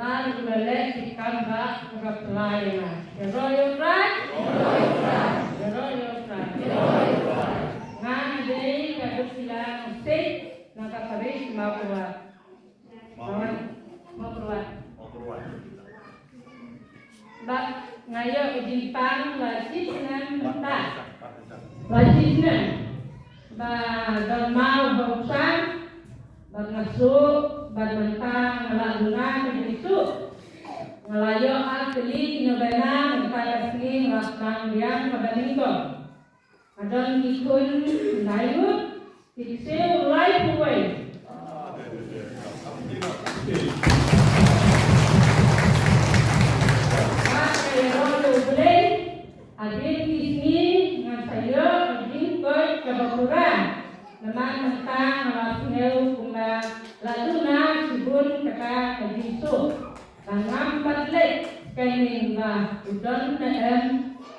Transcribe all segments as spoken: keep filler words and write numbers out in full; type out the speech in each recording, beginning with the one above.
Ba u la leh ki kam ba u la pynlait ïa nga. Ïaroh ïa U Trai. Ïaroh ïa U Trai. Nga dei ka Dukila State na ka parish Mawkyrwat. Mawkyrwat. Mawkyrwat. Ba nga ïoh ka jingpang la shi snem mynta. La shi snem. Ba don maw ha u ksan. Bad nga suk, bad mynta nga la duna ka jingsuk. Nga la ïoh ar tylli ki nobena, mynta ka sngi nga la sdang biang kaba nyngkong. Nga don ki khun lai ngut, ki ksiew laiphew wei. Bad ka ïaroh ïa U Blei, hadien ki sngi ngan sa ïoh ka jingkoit kaba pura. Namar mynta nga la sngew kumba la duna shibun kata ka jingsuk. Ba ngam pat leit skeiñ ba u don ne em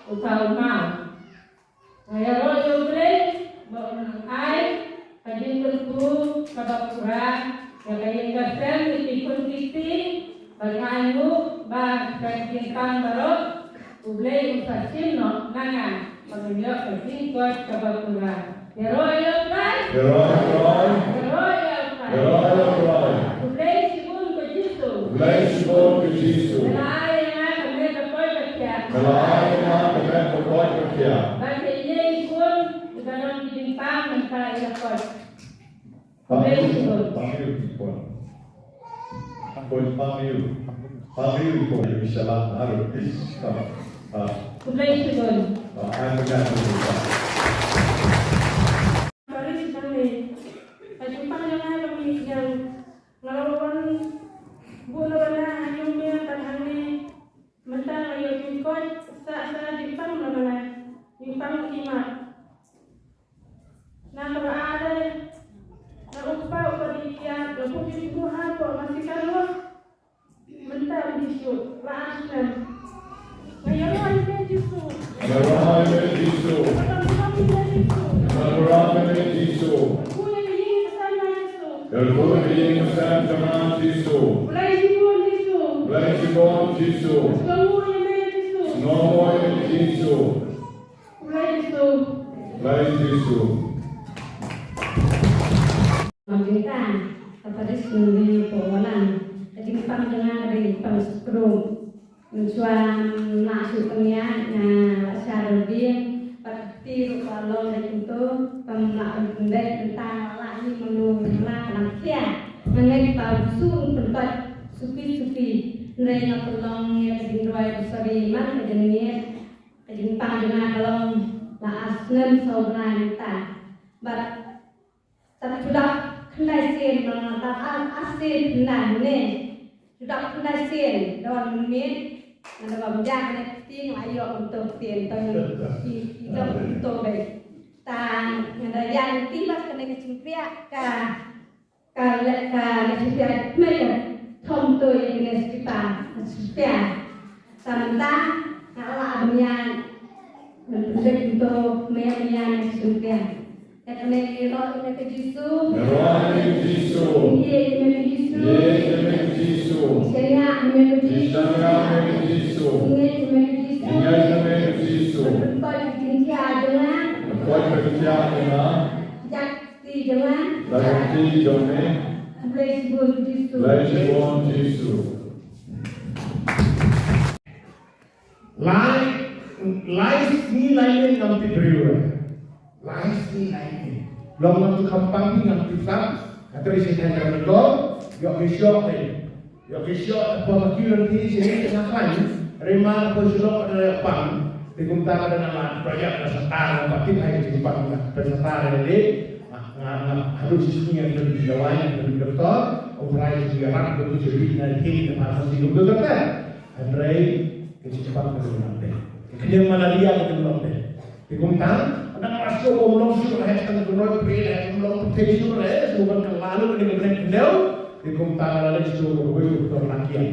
uta u maw. Nga ïaroh ïa U Blei ba un ai ka jingkyrkhu kaba pura ïa ka ïing ka sem ïa ki khun ki kti, bad nga ainguh ba ka jingpang baroh U Blei un sa shim noh na nga ba ngan ïoh ka jingkoit kaba pura. Ïaroh ïa U Trai. Ïaroh ïa U Trai. Ïaroh ïa U Trai. Ïaroh ïa U Trai. Khublei shibun ko Jisu. Khublei shibun ko Jisu. Me la ai ïa nga ka met ka koit ka khiah. Me la ai ïa nga ka met ka koit ka khiah. Ba ïa ine i khun iba don ki jingpang mynta i la koit. Pang ïa u, pang ïa u, pang ïa u, pang ïa u, pang ïa u, pang ïa u, pang ïa u, inshallah, harus, please, pang, pang. Khublei shibun. Pang, ai, pang, ai, pang, pang. Parish Nangmei. Ka jingpang jong nga ba ngi ïeng, nga la wan buh na bynta ha Nongmei bad hangne. Mynta nga ïoh jingkoit sa sa jingpang na bynta jingpang imat. Na kaba ar na u kpa uba dei kiad la buh jingbuh hapoh Masikarwa. Mynta u dei shuh la ar snem. Nga ïaroh ïa me Jisu. Nga ïaroh ïa me Jisu. Nga ïaroh ïa me Jisu. Nga ïaroh ïa me Jisu. Kyrkhu ïa ka ïing ka sem jong nga Jisu. Kyrkhu ïa ka ïing ka sem jong nga Jisu. Khublei shibun Jisu. Khublei shibun Jisu. Sngewbha ïa me Jisu. Sngewbha ïa me Jisu. Khublei Jisu. Khublei Jisu. Mynta ka parish Nongmei Poh Balang, ka jingpang jong nga ka dei jingpang skru. Mynshuwa nga la shu pynïaid, nga la shah rbieng, bad kti ruh ka long da kumto, kam lah ban pynbeit, mynta nga la ïoh mano mano ka dang khia. Nga ngeit ba u Jisu un pynkoit suki suki. Hynrei nga pynlong ïa ka jingrwai u sari man ka jingngeit. Ka jingpang jong nga ka long la ar snem saw bnai mynta. Bad tang shu dap khyndai sien, nga dap ar, ar sien khyndai ne. Shu dap khyndai sien, don mynmiet nga dap bam ja kane kti nga ïoh kumto ktien tang i, i dap kumto bei. Tang nga da ïa kti bad kane ka jingpria ka Ka leh ka leh shuh pia, kmie ka thom to ïa kine shuh pia, shuh pia. Sa mynta nga la bniah, mynta to kmie bniah ne shuh pia. Ïa kane ïa ro ïa ka Jisu. Ïa ro ïa ka Jisu. Ïa ïa ka Jisu. Ïa ïa ka Jisu. Ïa ïa ka Jisu. Ïa ïa ka Jisu. Pynkoit ka jingkhia jong nga. Pynkoit ka jingkhia jong nga. Ïa Kti jong nga. Ïa kti jong me. Khublei shibun Jisu. Khublei shibun Jisu. Lai, lai sngi lai miet ngam tip briew. Lai sngi lai miet. Long ngam tip khampang, ngam tip sam. Ka trei shi thaiñ ka long. Ïoh ki shoh te. Ïoh ki shoh, poi ma ki lynti sha ri nga khlaiñ, ri ma poi sha lok ka dei pang, te kumta ka dei nga la project na sata, nga pat tip hai ka jingpang nga, poi sata ka dei, nga, nga, nga haduh shi sngi nga dei dawai, nga dei doktor, u trai shi nga rat, ka dei shi ri nga dei na pharmacy, doktor doktor. Hynrei ka jingpang ka dei nga dei. Ka dei malaria ka dei nga dei. Te kumta, ynda nga la sngewbha ban long shuh, heh tang ka roi pre, heh tang long pyrthei shuh, heh sngewbha ban kylla lut ïa ka bneng khyndew. Te kumta nga la leit sha u roi u doktor na kiang.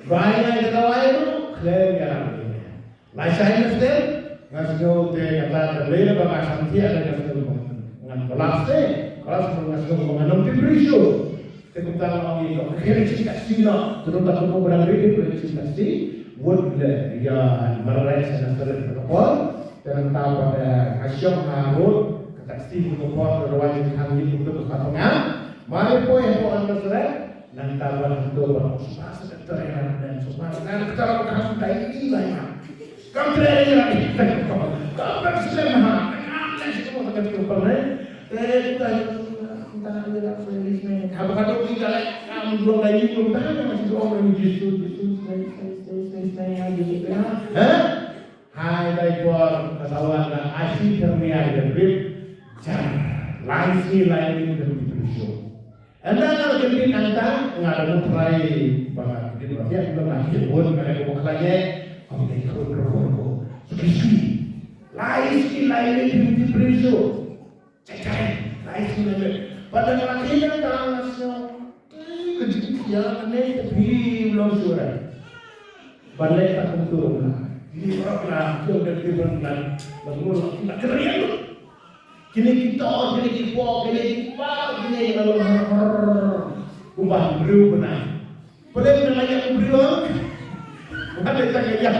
Bai ngai ka dawai ruh khlem ïarap ïa nga. Lashai mynsiem nga sngew te kata ka dei ba nga sam thiah, nga sngew ngan collapse, collapse nga sngew ba ngan ym tip briew shuh. Te kumta nga ong ïa ka, ka kren shisha shisha noh. Te nangta kumba dang rit rit kren shisha shisha. Wut leh ïa Mary sha Nazareth ka por. Te nangta pat, eh, nga shong ha road ka taxi ka por, ka rwai jingkhang ïa kumta ka pat nga. Mary poi hapoh Nazareth. Nangta pat hangto pat u sumar sa ka trei na nen sumar na ka trei ka dai ni lai ma. Kam trei ïa ka. Kam trei slem ha. Kam trei slem ha. Te ta ta ïa ka policeman. Haba ka dok ïa ka lai, kam dok lai ïa ka, ta ka masih dok lai Jisu, Jisu, sai, sai, sai, sai, sai, ha, Jisu, ha. Ha? Hai dai por ka tawan ka ashi termia ka trip. Jar. Lai si lai ni ka trip show. Ynda nga la kyndit hangta, nga la mut trai ba nga kyndit ba biang, nga la kyndit bun, nga la kyndit ba khlaiñ eh. Kong dei khun ruh khun ko. Suki suki. Lai suki lai leit hynti briew shuh. Chai chai. Lai suki lai leit. Pat da nga la kyndit hangta nga sngew. Ka jingkhia kane ka phi long shuh. Ban leit ta kumtu na. Ni rok na, tu da ti ban na. Ban ngul na kerian. Kine ki tor, kine ki pok, kine ki pok, kine ki lalu har har. Kumba briew bnai. Pale na lagi aku briew. Ada tak ya,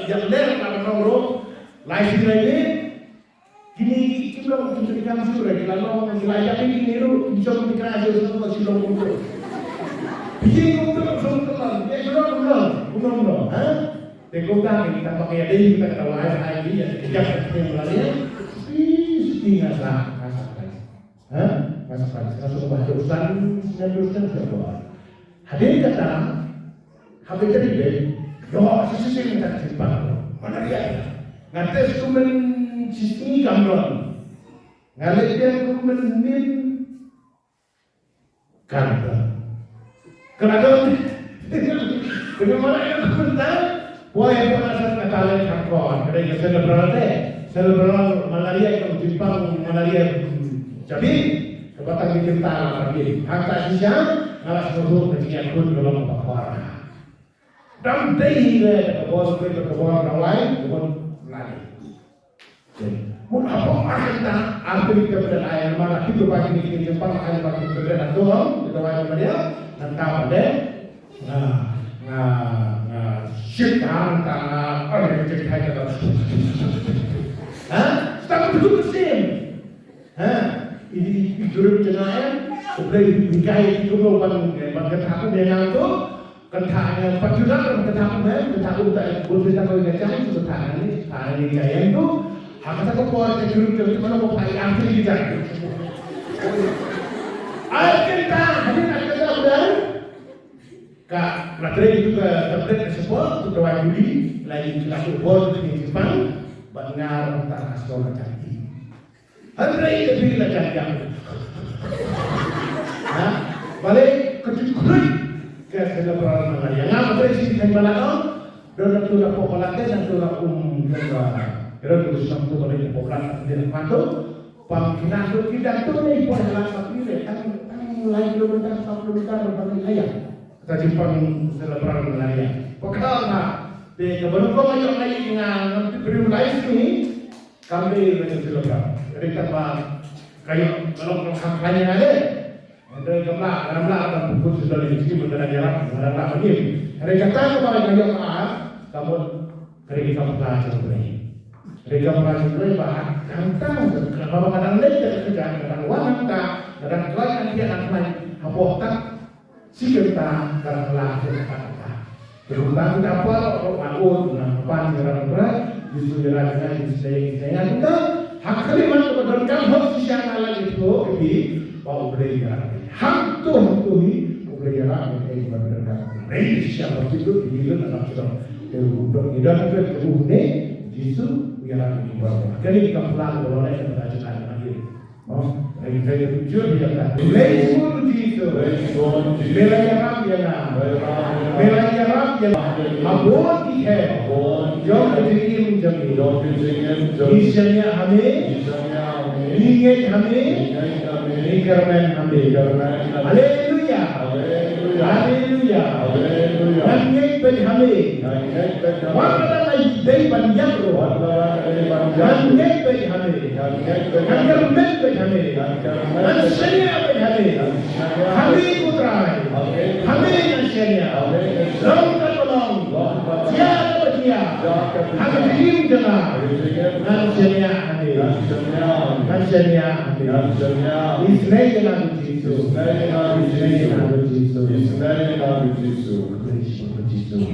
ya ler na nong ro. Lai si lai ni. Kine ki kim long kim kam su lai, ki lalu ki lai ya kine ro, kim jom ki kra jo so si long ko. Biji ko to so to la, ya so lo lo, ko lo lo, ha? Te kumta kita pakai ada kita kata wahai ai ni ya kita kita malaria. Siti ngasa ngasa kai. Ha? Ngasa kai. Ngasa ko bahasa usan, ngasa usan siapa? Hadin kata, habis tadi deh. Yo, sisi sisi minta simpan. Mana dia? Ngate sumen sisi kamron. Ngale dia kumen min Kanta. Kena dong. Kena mana yang kanta? Wah, yang pernah saya kata lain kangkon. Kena yang cerebral deh. Cerebral malaria yang timpang malaria. Jadi, kebatang di kentang lagi. Hak tak sisa, ngalas masuk ke sini akun kalau apa. Dam dei hi re da ka bor, ka bor rawai, ka bor lani. Mun hapoh ar kynta, ar tylli ki tablet ai, namar la kit rawai kine ki jingpang ai, namar ki tablet atu ong, ki dawai namar ïa, nangta pat de, nga, nga, nga, shit ha, nangta nga, oh, ïa, ka jingthait ka. Ha? Stop to do the same. Ha, i, i, i jurip jngai, u Blei u hikai ki kumno ban, ban kynthah kum ïa nga to, kynthah ïa pat ju dak ban kynthah kum, kynthah kum ta bun sita ko ïa jang, kynthah nani, kynthah nani ïa yang to, ha kata ka por ka jurip jngai mano ko phai ang ki jang. Ai kynthah, hadien ai kynthah udah, ka la trei tu ka tablet ka support, tu dawai juli, lai ki la support ki jipang, ban ngar ta ka sekolah jang. Hynrei ka dei la jam jam. Ha? Balei ka jingkhruit ka cerebral malaria. Nga ba trei shi thaiñ ba la ong. Don na tu la pok ba la te na tu la um jam ba. Kira tu shnong tu balei pok la te na tu. Pang kina tu kita tu ni pok la sa pi le. Tang tang lai kilometer, sa kilometer ba ni ayam. Kata jingpang cerebral malaria. Pok la na. Te ka baru ko ma yok ai nga ngam tu briew lai sini. Kam dei ba ngi shu lok kam. Ka dei tang ba ka ïoh ka long ka kham khlaiñ ïa nga dei. Hynrei kam lah, kam lah ban pynput shu don ïa ki skim ba ka dang ïarap, ka dang lah ban im. Hynrei kata kaba ka ïoh ka ar, ka mut ka dei ka pla jong U Blei. Ka dei ka pla jong U Blei ba hangta ba ka dang leit ka kyrdan, ka dang wan hangta, ka dang khlaiñ hangta, ka dang khlaiñ hapoh tak. Shi kynta ka la la ka kata. Te kumta kita paralok ruh nga ong nga pan ïa Ram Mrai, Jisu ïarap ïa nga, Jisu ïarap ïa nga. Kumta ha ka khyllipmat kaba donkam hok shisha nga la ïathuh ïa phi ba U Blei u ïarap ïa nga. Hangto hangto hi U Blei u ïarap ïa nga, ba donkam. U Blei shisha ba ki lut, ki lut na ka sdang. Te u dok ngi don ka u ne Jisu u ïarap ïa ki baroh. Kane ka plan ba la leh ka jingïarap ïa nga. Oh, ai, ai, jur ïa ka. Praise God, Jesus. Praise God, Jesus. Me la ïarap ïa nga. Me la ïarap ïa nga. Ha bun ki khe. Ha bun ki khe. Jong ka jingim jong ngi. Jong ka jingim jong ngi. Ngi shaniah ha me. Ngi shaniah ha me. Ngi ngeit ha me. Ngi ngeit ha me. Ngi kyrmen ha me. Ngi kyrmen ha me. Haleluia. Haleluia. Haleluia. Haleluia. Ngan ngeit beit ha me. Ngan ngeit beit ha me. Wat la dang ai dei ban ïap ruh. Wat la dang ai dei ban ïap ruh. Ngan ngeit beit ha me. Ngan kyrmen bad ha me. Ngan shaniah bad ha me. Ha me ko Trai. Ha me ngan shaniah. Long katba long. Jia kaba jia. Ha ka jingim jong nga. Ngan shaniah ha me. Ngan shaniah ha me. Isynei ïa nga ko Jisu. Isynei ïa nga ko Jisu. Isynei ïa nga ko Jisu.